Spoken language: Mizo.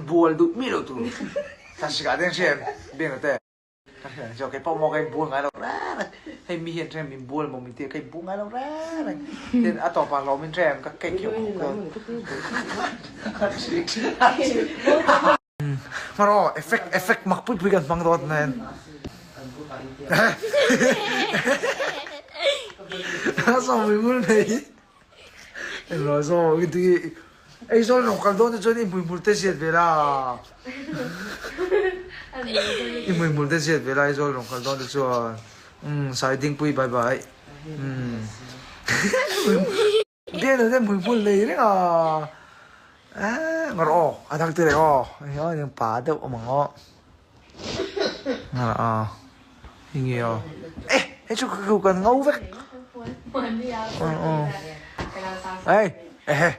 Inbual duh miah lo tur. Thlasik ah te an hria em? Biak te. Ka hria ang chu, kei pawh maw ka inbual ngai lo reng reng. Hei mi hian hrem inbual maw min ti a, ka inbual ngai lo reng reng. Tin, a tawpah hlawm in hrem ka cake hi a khawk dawn. Hmar aw, effect effect mak pui pui kan hmang dawn nen. Sawmui hmul nei. Englo zaw i ti Aizawl lo kal dawn te chuan i hmuihmul te ziat ve la I hmuihmul te ziat ve la Aizawl lo kal dawn te chuan umm Sai Dingpui bye bye umm Biakna te hmuihmul nei reng a Eeh ngar aw a dang te leh aw hei aw eng pa deuh awm ang aw Ngar aw hei nge aw eh hei chu ka kan ngo vek Ei ehe.